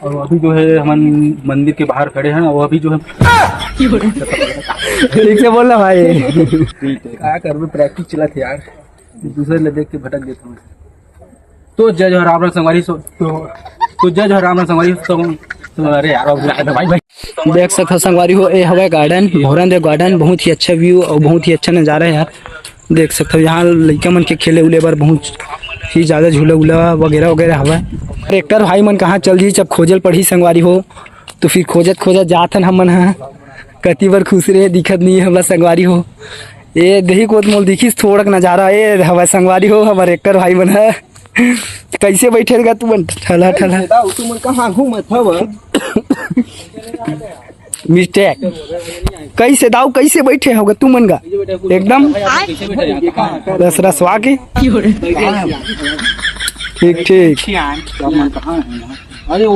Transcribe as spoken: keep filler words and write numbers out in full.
और अभी जो है हमन मंदिर के बाहर खड़े हैं, और अभी जो है ठीक से बोल ना भाई। ठीक है, का करबे, practice चलत हे यार, दूसरे ले देख के भटक देता हूँ। तो जय जोहार राम राम संगवारी हो, तो, तो जय जोहार राम राम संगवारी हो, तो, तो अरे यार, अब भाई, भाई। देख सकत हो संगवारी हो, ए हवय garden, भोरन देव garden, बहुत ही अच्छा view और बहुत ही अच्छा नजारा है यार। देख सकत हो, यहाँ लइका मन के खेले उले बर बहुत ही ज्यादा झूला उला वगैरह वगैरह हवय। Tractor भाई मन कहाँ चल दिस, अब खोजे ल पड़ही संगवारी हो, तो फिर खोजत खोजत जात हन हमन ह। कति बर खुसरे हे, दिखत नहीं हे हमला संगवारी हो। ए देही कोत मोल दिखिस थोड़क नजारा, ए हवय संगवारी हो, हमर tractor भाई मन ह। कैसे बैठे गा तुमन ठला ठला? दाऊ, तुमन कहाँ घूमत हव? Mistake। कैसे दाऊ, कैसे बैठे होगा तुमन गा? एकदम रस रसवा के। ठीक ठीक। अरे वो